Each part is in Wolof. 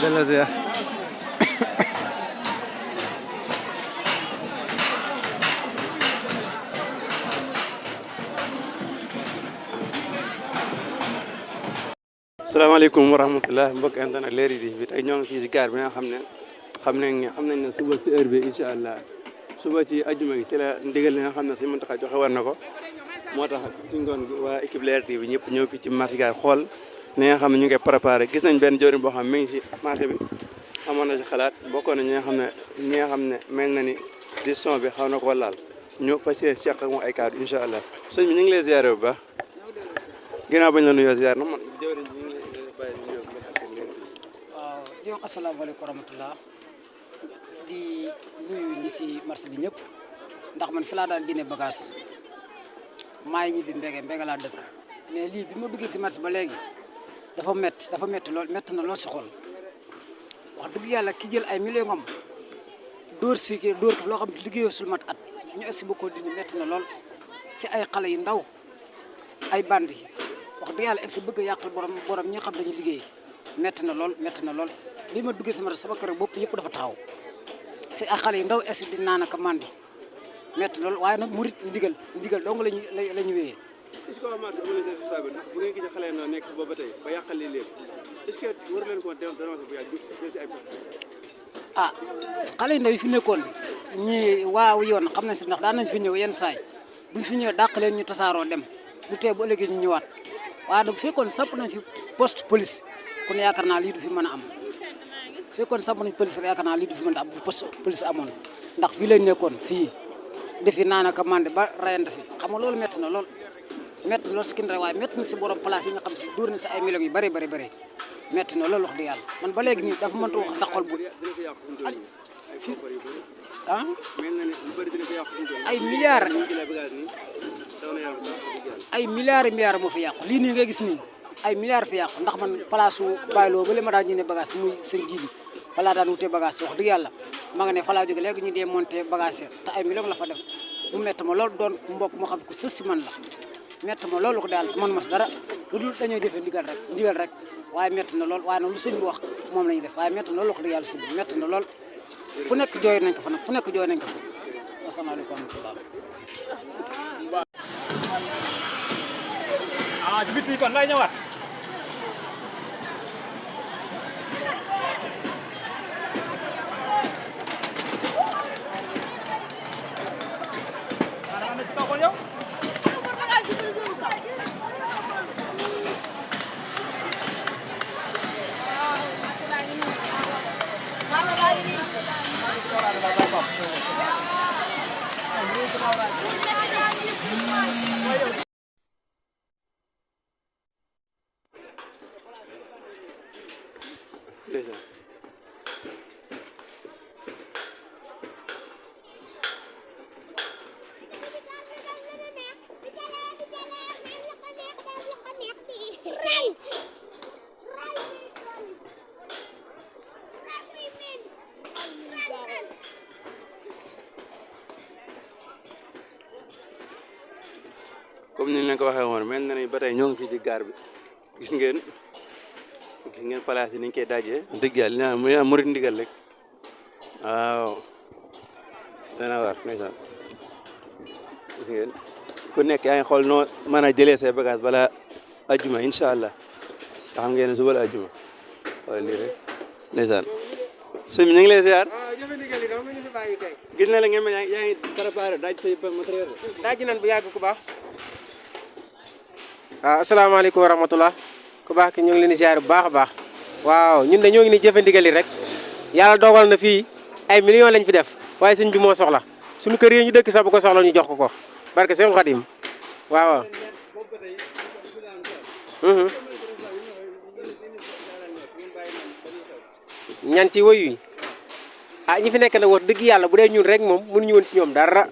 delloo ziar. salaamaaleykum wa rahmatulah mbokk internet Leral bi tey ñoo ngi fii si gaar bi nga xam nañ ne suba si heure bi incha allah suba ci ajuma gi ci la ndigal li nga xam ne si Mountakha joxe war na ko moo tax ci ngoon gi waa équipe Leral bi ñëpp ñëw fii ci marché gaar xool ni nga xam ne ñu ngi préparé gis nañ benn jëwriñ boo xam mi ngi si marché bi amoon na si xalaat bokkoon na ñi nga xam ne mel na ni décision bi xaw na koo laal ñu fas yéene seq ak moom ay kaddu incha allah sëñ bi ñu ngi lay ziare bu baax ginnaaw bañ la nuyoo ziar na man jëwriñ ñu ngi lay bàyyi nuyoo waaw di wax asalaamaaleykum wa rahmatulah di nuyu ñi si marché bi ñëpp ndax man fi laa daan jëndee bagage maa ngi ñibbi mbege laa dëkk mais lii bi ma duggee si marché ba léegi dafa métti lool métti na lool si xol wax dëgg yàlla ki jël ay millions am dóor ko loo xam ne liggéeyoo sul mat at ñu egsi ba ko dindi métti na lool si ay xale yu ndaw ay bandi wax dëgg yàlla egsi bëgg a yàqal borom ñi nga xam dañuy liggéey métti na lool bi ma duggee si marché sama kër bopp yëpp dafa taxaw si ay xale yu ndaw egsi di naan ak mandi métti lool waaye nag murit ndigal dong la ñu wéyee. est-ce que waa marché bi mën nañu def ndax bu ngeen gisee xale yi noonu nekk boobu ba tey ba yàqal lii lépp est-ce que war leen ko dénoncé bu yàgg si ay ah xale yu ndaw yi fi nekkoon ñii waaw yoon xam nañ si ndax daan nañ fi ñëw yenn saay buñ fi ñëwee dàq leen ñu tasaaroo dem du tee bu ëllëgee ñu ñëwaat waaye nag bu fekkoon samp nañ fi poste police kon yaakaar naa lii du fi mën a am bu fekkoon samp nañ police rek yaakaar naa lii du fi mën a am bu poste police amoon ndax fii lañ nekkoon fii defi naan ak mande ba rayante fi xam nga loolu métti na lool si kin rek waaye métti na si borom place yi nga xam si dóor na si ay millions yu bëri métti na loolu wax dëgg yàlla man ba léegi nii dafa mënta wax ndax xol bu fii ah ay milliards moo fi yàqu lii nii nga gis nii ay milliards fi yàqu ndax man place su bayloo ba li ma daan ñu ne bagage muy seen ji bi fa laa daan wutee bagage wax dëgg yàlla ma nga ne fa laa jóge léegi ñu dee monté bagage te ay millions la fa def mu métti ma loolu doon mbokk moo xam ko sës si man la métti ma loolu ko daal man ma si dara lu dul dañoo jëfee ndigal rek waaye métti na lool waaye nag lu sëñ bi wax moom la ñuy def waaye métti na loolu wax dëgg yàlla sëñ bi métti na lool fu nekk jooy nañ ko fa asalaamaaleykum wa rahmatulah. ci biir fii kon lay ñëwaat. comme ni ñu leen ko waxee woon mel na ni ba tey ñoo ngi fii ci gaar bi gis ngeen place yi ni ñu koy dajee dëgg yàlla li nga murit ndigal rek waaw dana war ndeysaan gis ngeen ku nekk yaa ngi xool noo mën a jëlee say bagage bala ajjuma incha allah nga xam ngeen ne suba la ajjuma wala lii rek ndeysaan sëñ bi ñu ngi lay ziar gis na la ngeen yaa ngi préparé daaj say matériel daaj nañ bu yàgg ku baax waaw asalaamaaleykum wa rahmatulah ku baax ki ñu ngi leen di ziar bu baax a baax waaw ñun de ñoo ngi ni jëfe ndigal rek yàlla dogal na fii ay millions lañ fi def waaye sëñ bi moo soxla suñu kër yi ñu dëkk sax bu ko soxla ñu jox ko barke Seexul Xadim waaw ñan ci woyu yi ñi fi nekk nag wax dëgg yàlla bu dee ñun rek moom mënuñu woon ci ñoom dara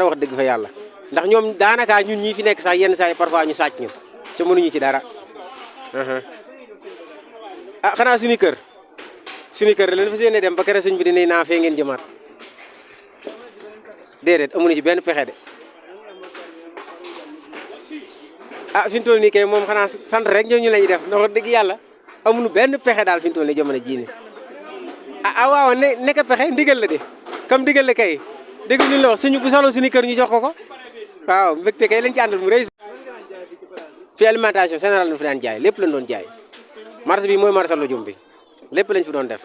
wax dëgg fa yàlla ndax ñoom daanaka ñun ñii fi nekk sax yenn saa yi parfois ñu sàcc ñu te mënuñu ci dara xanaa suñu kër leen fa seen dem ba kere sëñ bi dinañ naa fee ngeen jëmaat déedéet amuñu ci benn pexe de fi mu toll nii kay moom xanaa sant rek ñoo ñu lañuy def ndax wax dëgg yàlla amuñu benn pexe daal fi ñu toll nii jamono jii nii waaw nekk pexe ndigal la de comme ndigal la kay dégg ñu la wax suñu bu solo suñu kër ñu jox ko waaw mbégte kay lañ ci àndal mu rëy fi alimentation générale lañ fi daan jaay lépp lañ doon jaay marché bi mooy marché Lodium bi lépp lañ fi doon def